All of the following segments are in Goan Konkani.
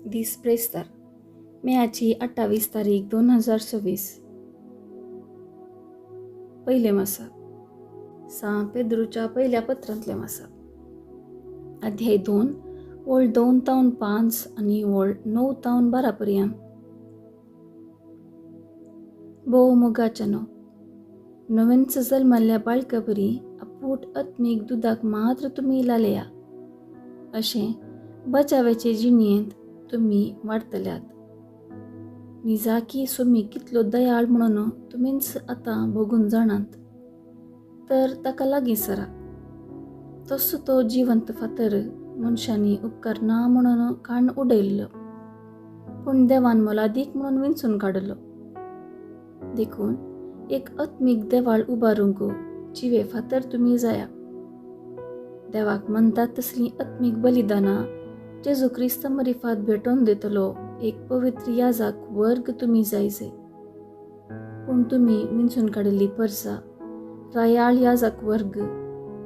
दीस ब्रेस्तार, मेयाची 28 तारीख 2026. पयलें मासाप, सां पेद्रूच्या पयल्या पत्रांतलें मासाप, अध्याय 2 ओळ 2 तावन 5 आनी ओळ 9 तावन 12 पर्यंत. भोव मोगाच्यानो, नव्यानच जल्मल्ल्या बाळका बरी आपूट आत्मीक दुदाक मात्र तुमी लालया, अशें बचाव्याचे जिणेंत तुमी वाडटल्यात. निजाकी सोमी कितलो दयाळ म्हणून तुमीच आतां भोगून जाणात, तर ताका लागीं सरा. तसो तो जिवंत फातर मनशांनी उपकारना म्हणून काण उडयल्लो, पूण देवान मोलादीक म्हणून विंचून काडलो. देखून एक आत्मीक देवाळ उबारूंक जिवे फातर तुमी जाया. देवाक म्हणटात तसलीं आत्मीक बलिदानां जेजू क्रिस्त मरिफात भेटोवन दितलो एक पवित्र याजक वर्ग तुमी जायजे. पूण तुमी विंचून काडिल्ली परसा, रायाळ याजक वर्ग,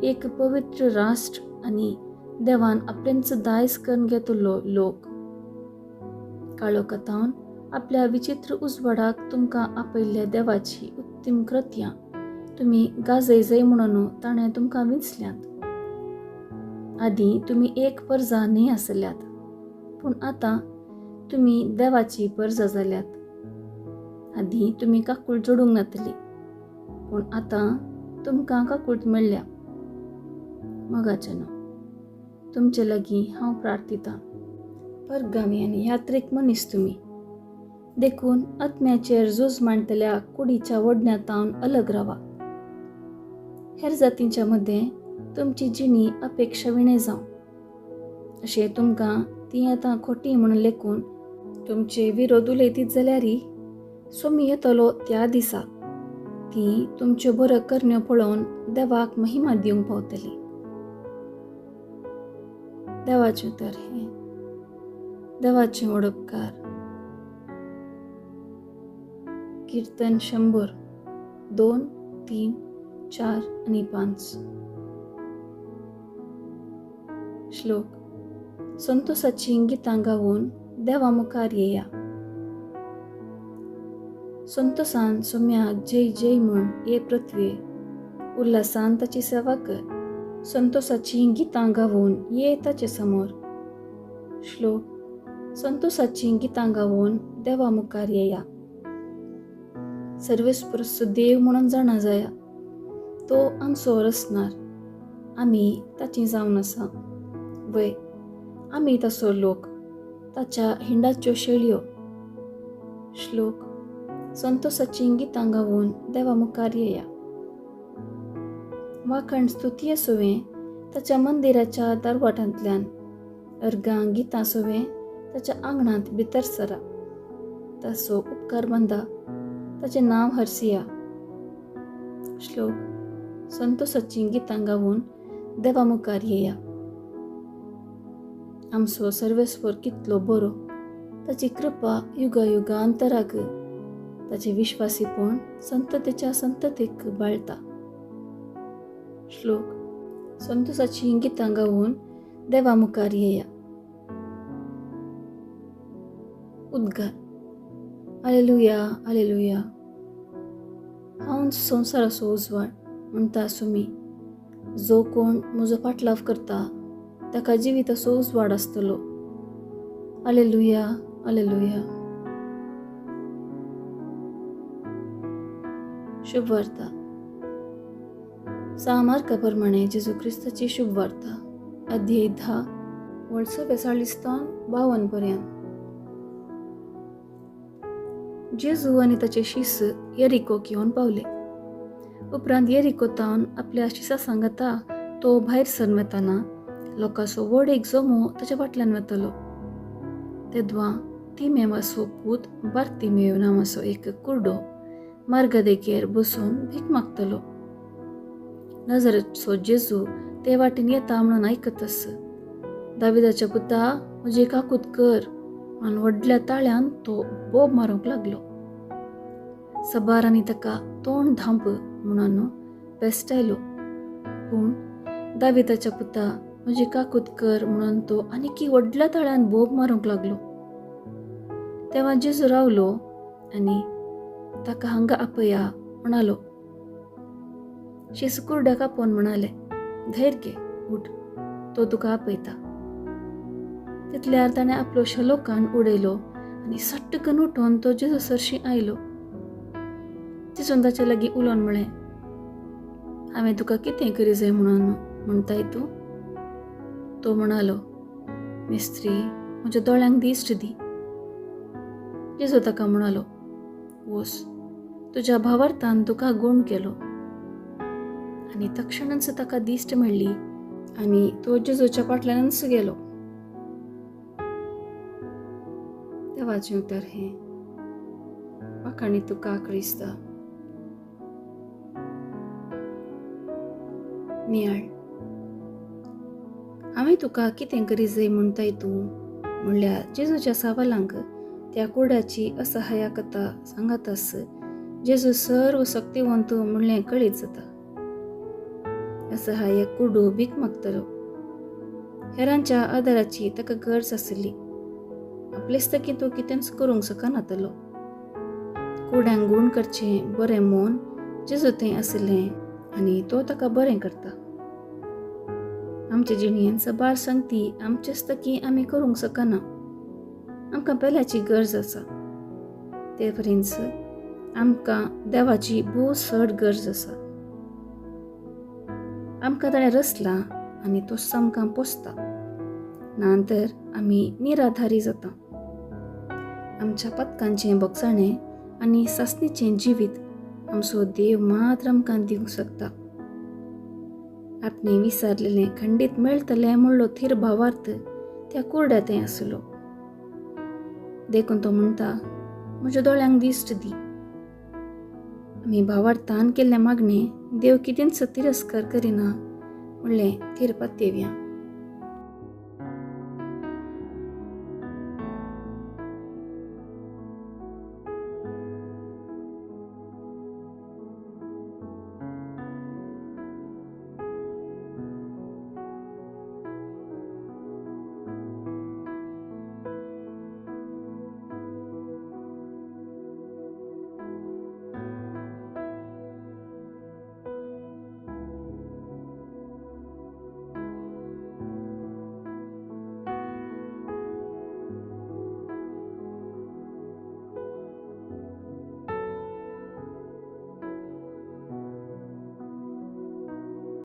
एक पवित्र राष्ट्र आनी देवान आपलेंच दायज करून घेतलो लोक. काळोखांत आपल्या विचित्र उजवाडाक तुमकां आपयल्ल्या देवाची उत्तम कृत्यां तुमी गाजयजय म्हणून ताणें तुमकां विंचल्यांत. आदीं तुमी एक परजा न्हय आसल्यात, पूण आतां तुमी देवाची परजा जाल्यात. आदीं तुमी काकूळ जोडूंक नातली, पूण आतां तुमकां काकूळ मेळ्ळ्या. मोगाच्यानो, तुमचे लागीं हांव प्रार्थितां. परगामी आनी यात्रीक मनीस तुमी, देखून आत्म्याचेर झूज मांडटल्या कुडीच्या ओडण्यातावन अलग रावा. हेर जातींच्या मदें तुमची जिणी अपेक्षा विणें जावं, अशें तुमकां ती आतां खोटी म्हणून लेखून तुमचे विरोध उलयतीत जाल्यारय सोमी येतलो त्या दिसा ती तुमच्यो बऱ्यो करण्यो पळोवन देवाक महिमा दिवंक पावतली. देवाचें तर हें देवाचें वडपकार. कीर्तन 100 2, 3, 4 आनी 5. श्लोक. संतोसाचीं गितां गावन देवा मुखार येया. संतोसान सोम्याक जय जय म्हण ये पृथ्वे, उल्हासान ताची सेवा कर. संतोसाचीं गितां गावन ये ताचे समोर. श्लोक. संतोसाचीं गितां गावन देवा मुखार येया. सर्वेस्परस देव म्हणून जाणा जाया, तो आमचो रचणार, आमी ताची जावन आसा. वय आमी तसो लोक, ताच्या हिंडाच्यो शेळयो. श्लोक. संतोसाचीं गितां गावन देवा मुखार येया. वाखण स्तुतीय सोवें ताच्या मंदिराच्या दरवाटांतल्यान, अर्गां गितां सोवें ताच्या आंगणांत भितर सरा. ताचो उपकार बांदा, ताचें नांव हरसिया. श्लोक. संतोसाचीं गितां गावन देवा मुखार येया. आमचो सर्वेस्वर कितलो बरो, ताची कृपा युगायुगांतराक, ताचें विश्वासीपण संततेच्या संततेक बाळता. श्लोक. संतोसाचीं गितां गावन देवा मुखार येया. उद्गार. आलेलुया, आलेलुया. हांव संवसाराचो उजवाड म्हणटा सुमी, जो कोण म्हजो फाटलाव करता ताका जिविताचो उजवाड आसतलो. आलेलुया, आलेलुया. शुभवार्ता. 6 मार्का प्रमाणे जेजू क्रिस्ताची शुभवार्ता, अध्याय 10 ओळ 44 तावन 52 पर्यंत. जेजू आनी ताचे शिस येरिकोक येवन पावले. उपरांत येरिको तावन आपल्या शिसा सांगता तो भायर सरन वतना लोकांचो व्हड एक जमो ताच्या फाटल्यान वतलो. तेदवा तिमेवाचो पूत बार्तिमेव नांवाचो एक कुर्डो मार्गादेगेर बसून भीक मागतलो. नजरेचो जेजू ते वाटेन येता म्हणून आयकतस, दाविदाच्या पुता म्हजी काकूत कर म्हणून व्हडल्या ताळ्यान तो बोब मारूंक लागलो. सबारांनी ताका तोंड धांप म्हणून पेस्टायलो, पूण दाविदाच्या पुता म्हजी काकूत कर म्हणून तो आनीकी व्हडल्या ताळ्यान बोब मारूंक लागलो. तेव्हा जेजू रावलो आनी ताका हांगा आपया म्हणालो. जेजू कुरड्याक आपोवन म्हणाले, धैर्य घे, उठ, तो तुका आपयता. तितल्यार ताणें आपलो शलो कान उडयलो आनी सट्टकन उठोवन तो जेजू सरशीं आयलो. जेजून ताचे लागीं उलोवन म्हळें, हांवें तुका कितें करी जाय म्हणून म्हणटाय तूं? तो म्हणालो, मिस्त्री, म्हज्या दोळ्यांक दिश्ट दी. जेजू ताका म्हणालो, वोस, तुज्या भावार्थान तुका गूण केलो. आनी तक्षणच ताका दिश्ट मेळ्ळी आनी तो जेजूच्या फाटल्यानच गेलो. देवाचें उतर हें. वाखाणी तुका क्रिस्ता. नियाळ. हांवें तुका कितें करी जाय म्हणटाय तूं म्हणल्यार जेजूच्या सवालांक त्या कुरड्याची असहायकता सांगातास जेजू सर्व शक्तिवंत म्हणलें कळीत जाता. असहायक कुरडो भीक मागतलो. हेरांच्या आदाराची ताका गरज आसली. आपलेच तकी तो कितेंच करूंक शकनातलो. कुरड्यांक गूण करचें बरें मन जेजू थंय आसलें आनी तो ताका बरें करता. आमचे जिणेंत सबार संगती आमचेच तकी आमी करूंक शकना. आमकां पेल्याची गरज आसा. ते परींच आमकां देवाची भोव चड गरज आसा. आमकां ताणें रचला आनी तोच आमकां पोसता, ना तर आमी निराधारी जाता. आमच्या पदकांचें भोगसाणें आनी सासणीचें जिवीत आमचो देव मात्र आमकां दिवंक शकता. आपणें विसारलेलें खंडीत मेळटलें म्हणलो थीर भावार्थ त्या कुरड्या थंय आसलो. देखून तो म्हणटा, म्हज्या दोळ्यांक दिश्ट दी. आमी भावार्थान केल्लें मागणें देव कितेंच तिरस्कार करिना म्हणलें थीर पातयेवया.